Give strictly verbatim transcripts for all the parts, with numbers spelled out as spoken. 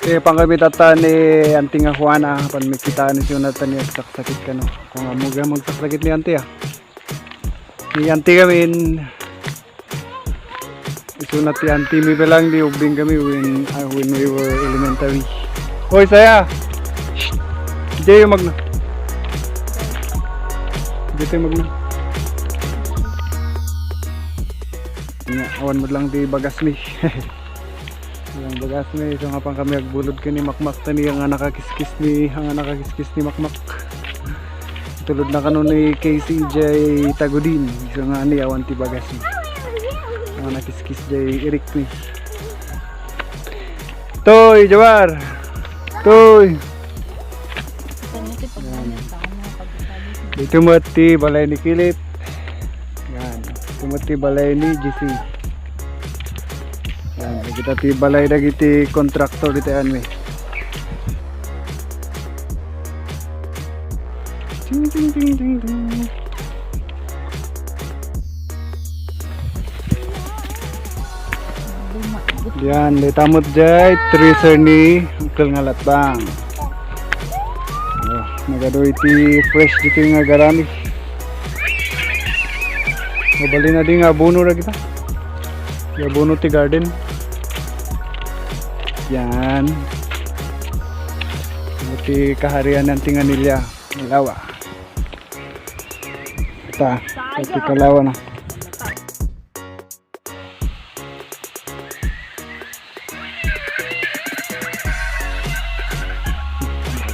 Eh, pangkami tatta ni Auntie nga Juana, pan mikitaan ni Jonathan ni agsaksakit kano. Kung amo nga magsaksakit ni Auntie, ah. Ni Auntie kami, isuna ti Auntie mi pa lang di ubing kami when, ah, when we were elementary. Hoy, saya! Shh! Diyo magna. Diyo magna. Nga, awan mo lang di bagas mi. Ang bagas mi, so nga pang kami agbulod kani Makmak tani ang anak a kiskis ni, ang anak a kiskis ni Makmak. Tulod na kano ni K C J Tagudin, so nga ni awan ti bagas mi. Ang anak kiskis jay Eric ni. Toy, Jawar! Toy! Dito mo ti balay ni Kilip. Yan. Tumati balay ni G C. Yan, kita ti balay dagiti kontraktor ditoy, anmi. Ting, ting, ting, ting, ting. Yan, dita met jay treasure ni Uncle nga Latbang. Oh, nagadu iti fresh dito nga garami. Mabalin na din nga abono na kita. Abono ti garden. Yan. Iti kaharian ng tinganilya. Malawa. Ita. Iti kalawa na.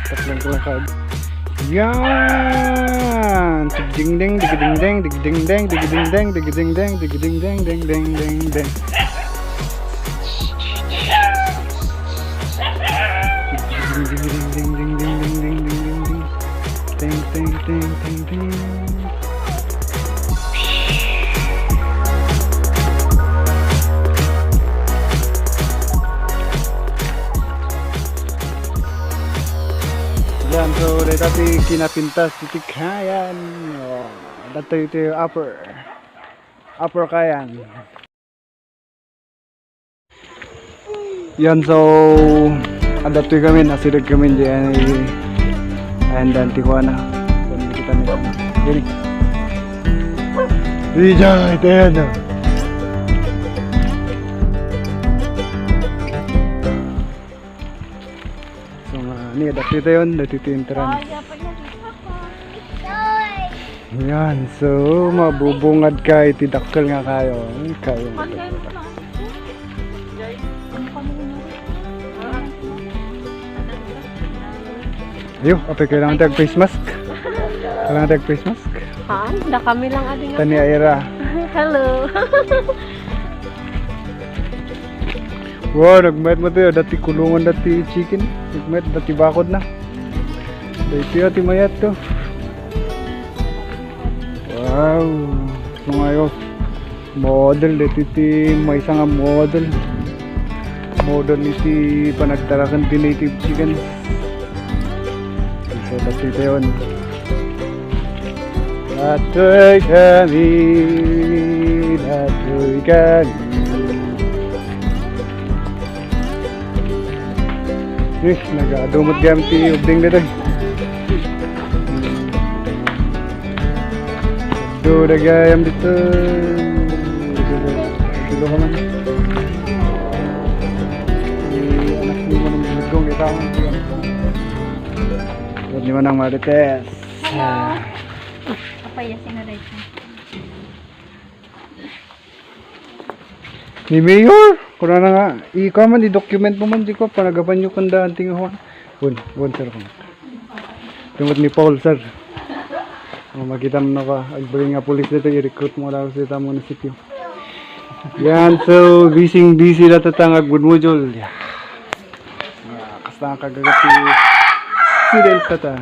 Tatlong kalakad. Yan! Digdingding, digdingding, digdingding, digdingding, digdingding, digdingding, ding, ding, ding, ding. Ding, ding, ding, ding, ding, ding, ding, ding, ding, ding. Ting, ting, ting, ting, ting. Yan, so, dayta ti kinapintas iti kayan. Oh, dayta iti upper. Upper kayan. Yan, so, adda toy kami, nasideg kami diyan, eh, ayan, dan Tijuana. Kung kita na yan. Dini. Ija, ito yan, oh. So, nga, ni, adda toy tayo, dati ti entrance. Yan, so, mabubungad ka iti dakkel nga kayo. Ay, kayo. Ayo, apay kailangan tag face mask? Kailangan tag face mask? Ha? Da kami lang adi nga. Tani Ira. Hello. Wow, nagmayat mo tayo. Dati kulungan dati chicken. Nagmayat dati bakod na. Dati ati mayat to. Wow. Ito nga yun. Model, dito ti maysa nga model. Model iti panagtaraken ti native chicken. So, dati ito yun. Datoy kami, datoy kami. Eh, nagaadumot gayam ti ubing ditoy. Adu dagayam ditoy. Dulo ka man. Eh, anak ni Manong Gulgong, kita mo. Ni Manang Marites. Hello. Apay, yasin na rin. Ni Mayor, kuna na nga, ikaw man, i-document mo man, di ko, panagapan nyo kanda anting ahuan. Wan, wan, sir, kung. Tumot ni Paul, sir. Oh, makita mo na ka, agbring nga pulis dito, i-recruit mo lang sa munisipyo. Yan, so, busy, busy na tatang agbudmudjol. Yeah. Ah, kasta nga kagagati, student tata,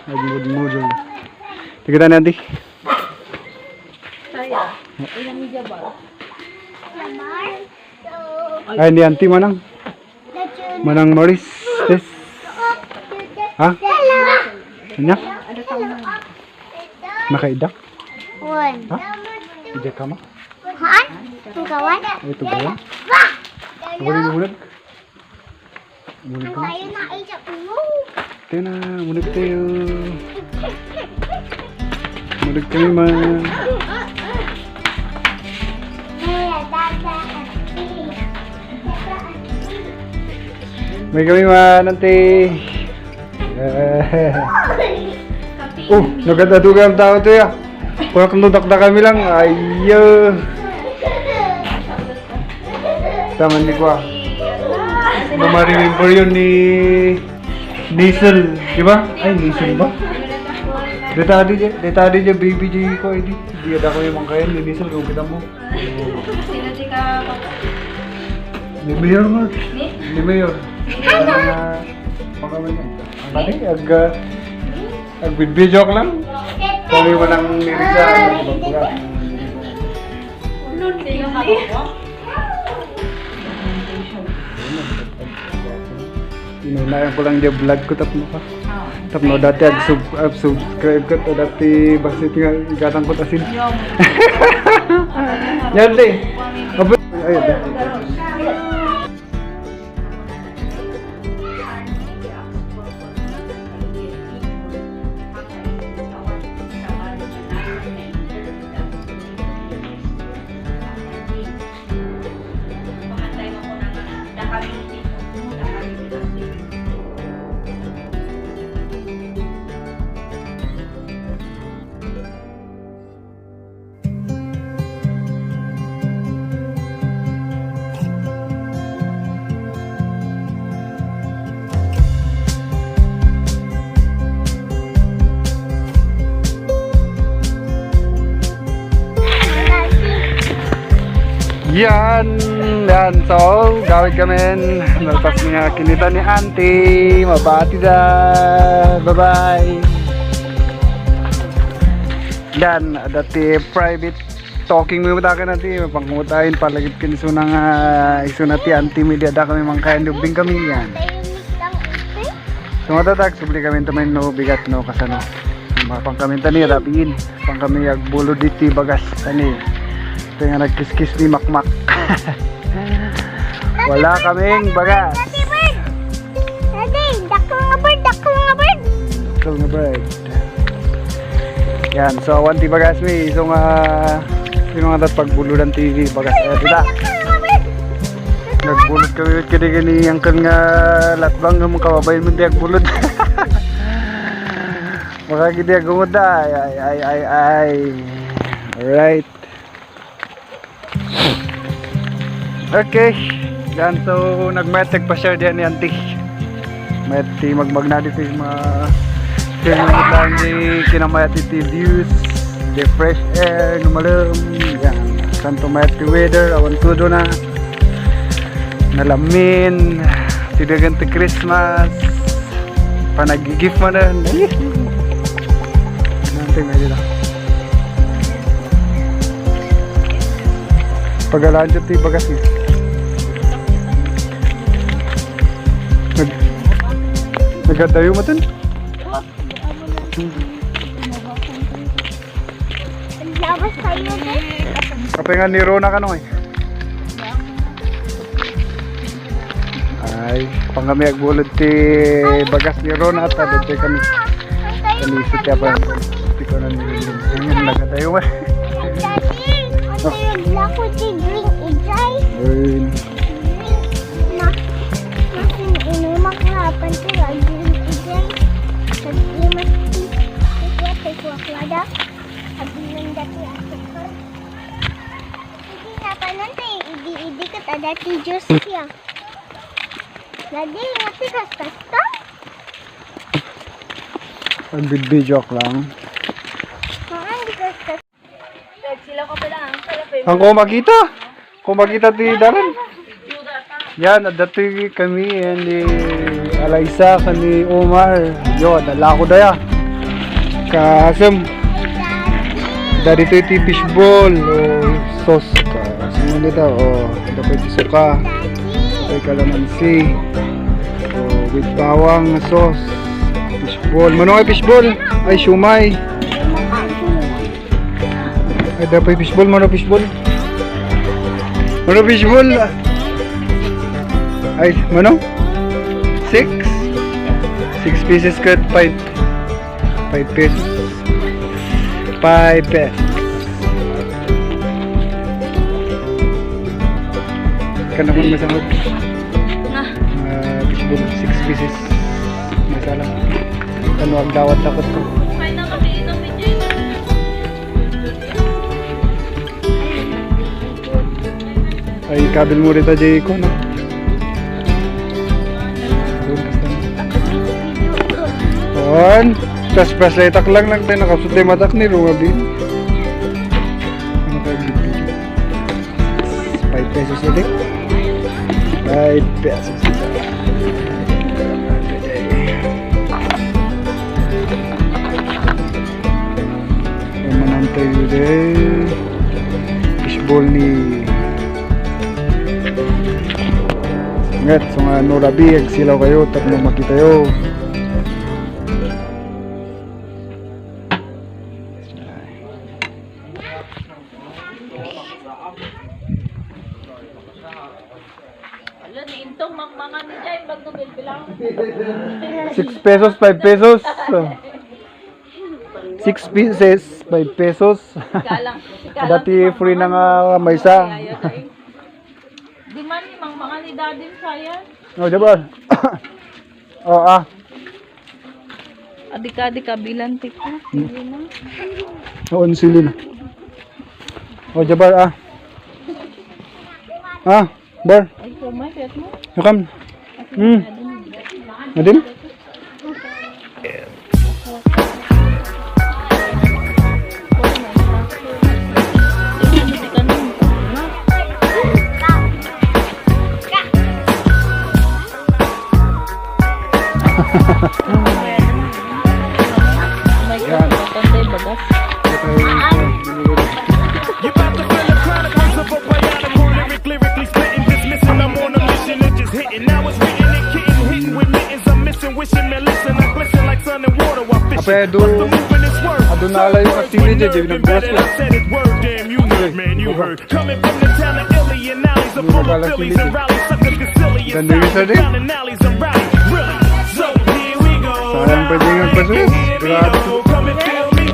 agbudmudjol. Tignan natin. Saya. Ilang media ba? Ay, ni Auntie Manang. Manang Maris. Yes. Ha? Anya? Nakaidak? Wan. Ha? Idak ka mo? Haan? Ang kawan? Ay, ito ba yan? Wala yung ulag. Munig kami. Tayo na, ay, siya, oh. Tayo na, munig tayo. Munig kami, ma. May kami, ma, nanti. Eh. Oh, nagadadugan ang tao to, ya. Kunak no dakdak kami lang. Ayo. Tama ni kwa. Mama-remember yun ni Nisel, di ba? Ay, Nisel ba? Deta di, deta di, baby di ko, di. Di ada ko yung mangkayan ni Nisel, kung kita mo. Sino di ka, Papa? Ni Mayor, ma. Ni? Ni Mayor. Ano? Ang, ah, pagawin mo. Ang tadi, ag, ah, Nagbidbideo ka lang. Kami walang nirisa. Inunayan ko lang di vlog ko tapno ka. Tapno dati ag sub ag subscribe ka to dati basit nga gatang ko asin. Yan di. Abot. Ay, ay. Yan, yan. So, gawid kami. Nalpas nga kinita ni Auntie. Mabati da. Bye-bye. Yan, dati private talking mi taken ati, pangutayin palagip kin isuna nga, isuna ti auntie mi, di ada kami mangkayan, lubing kami yan. So, matatak, subli kami ito may no bigat, no, kasano. Mapang kami tani, rabiin. Pang kami agbulod diti bagas, tani. Ito nga nagkiskis ni Makmak. Wala kaming bagas. Daddy, dakkel nga bird, dakkel nga bird. Dakkel nga bird. Yan, so awan ti bagas mi, so nga, sino nga dat pagbuludan ti bagas, eh, dita. Dakkel nga bird. Nagbulod kami kadi kani uncle nga latbang nga mong kababayan mo ti agbulod. Makagidi agumod da. Ay, ay, ay, ay, ay. Alright. Okay. Yan, so nagmayat nagpa-share diyan ni auntie. Mayat ti magmagna dito yung mga, yung mga lang ni kinamayat iti views, the fresh air, nga malem. Yan. Santo mayat ti weather, awan tudo na. Nalamin, ti dagan ti Christmas. Panagigif man na. Nanti nga dito. Pagalaan dyan ti bagas eh. Nag nagadayo mo dun? Labas tayo dun. Kape nga ni Rona kano eh. Ay, pang kami agbulod ti bagas ni Ron at adto kami. Kami si Tiapa. Ti ko na ni Ron. Ayun, nagadayo man. Daddy, ang tuyog lako ti green ijay. Ayun. Green. Ma-, masin inumak nga apan ti green ijay. Sa di mas ti, ti, ti, ti, ti, ti, ti, Agbilang dati asukar. Hindi na pa nante, idi-idi ka tada ti Diyos siya. Lagi, ngati kaskas ka? Ang bidbidyo lang. Haan, di kaskas. Sila ko pala, ang pala pa yung Ang kumakita. Kung makita ti dalan. Yan, adda ti kami and ni Alaysa, kani Omar. Yo, adda lako daya. Kasem. Adda ditoy ti fishball. O, sauce. Kasem dito. O, adda pa ti suka. Adda ti kalamansi. O, with bawang sauce. Fishball. Mano nga fishball? Ay, siomay. Ay, adda pay fishball, mano fishball? Mano fishball? Ay, mano? Six? Six pieces ket five. Five pesos. Five pesos. Kano kon masangod? Nga. Ah, fishball, six pieces. Masala. Kano agdawat takot ko. Kaya na kami inom ni Jay. Ay, kabil mo rita, Jay, ko, no? Doon, basta na. On. Tas flashlight ak lang, lang tayo nakasutay matak ni Ruabin. Ano tayo video? Five pesos ulit. Five pesos. Manantay today. Fishball ni Ngat, so nga, no, rabi, agsilaw kayo, tapno makitayo. Ala, ni Intong mangmangan ni Jay, bagno bilbilang. Six pesos, five pesos. Six pieces, five pesos. Kalang, kalang. Dati free na nga maysa. Ay, ay, ay. Di man ni mangmangan ni Daddy, sayang. Oh, diba? Oh, ah. Adi ka, adi ka, bilang, tita. Hmm. Sige na. Oo, sili na. O, Jabar, ah. Ah, Bar. Ay, kumay, kaya mo? Yakam. Hmm. Adin? Yan. You about to feel the chronicles of a bionic one, lyric, lyrically spitting, dismissing. I'm on a mission and just hitting. Now it's written and kitten, hitting with mittens. I'm missing, wishing, man, listen. I glisten like sun and water while fishing. Ape, adu, but the movement is worth. Adu na ala yung activity, di nagbukas ko. I said it, word, damn, you heard, man, you heard. Coming from the town of Illy and Alley, the full of Phillies and rowdy suckers, Caecilius, down in alleys and rowdy. Really? So here we go. Sayang pa din yung pasus. Grabe. Come and feel me.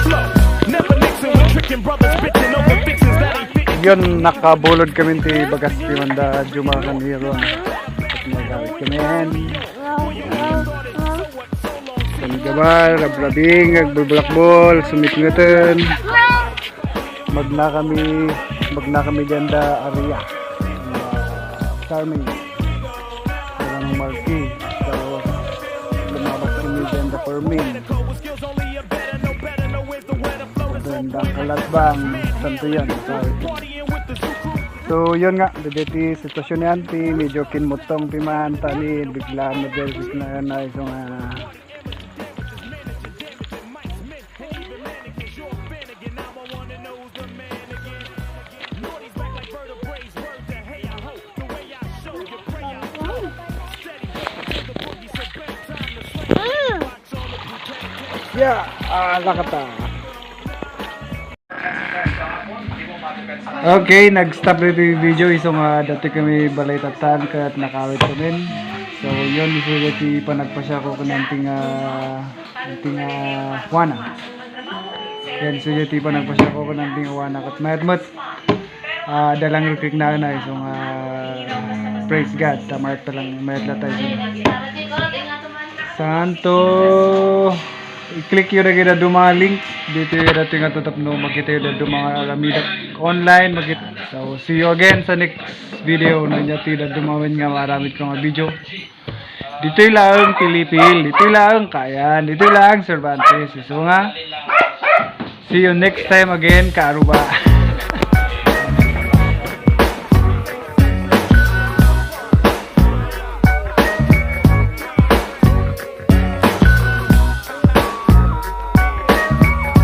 Flow. Never mixing with tricking brothers, bitching over fixings that ain't fitting. Yun, nakabulod kami ti bagas ti manda Juma kan Hero. At may gamit kami yan. Kami gabal, rabrabing, agbulbulakbol, sumitngeten. Magna kami, magna kami diyan da Aria. Charming. Walang Marquee. Tapos, lumabas kami diyan da Fermin. Then, da Kalatbang, Santo yan, sabi ko. So, yun nga, dagiti sitwasyon ni Auntie, medyo kinmutong ti man, tani, bigla na, na, na, so nga, Yeah, ah, lakata. Okay, nag-stop dito yung video. Isu nga dati kami balay tatan ket nakawit kami. So, yun, isu ti panagpasiako ken Auntie nga, Auntie nga Juana. Yan, isu ti panagpasiako ken Auntie nga Juana. Ket mayat met, ah, adda lang request na, isu nga, praise God, ta mayat lang, mayat la tayo. Santo, i-click yo dagiti dadduma nga link. Dito yung dating nga tapno makita yung dadduma nga aramid online. Makita. So, see you again sa next video. Nanya ti dadduma nga maaramid ko nga video. Ditoy laeng Pilipil, ditoy laeng Kayan, ditoy laeng Cervantes. So nga, see you next time again, Kaaruba.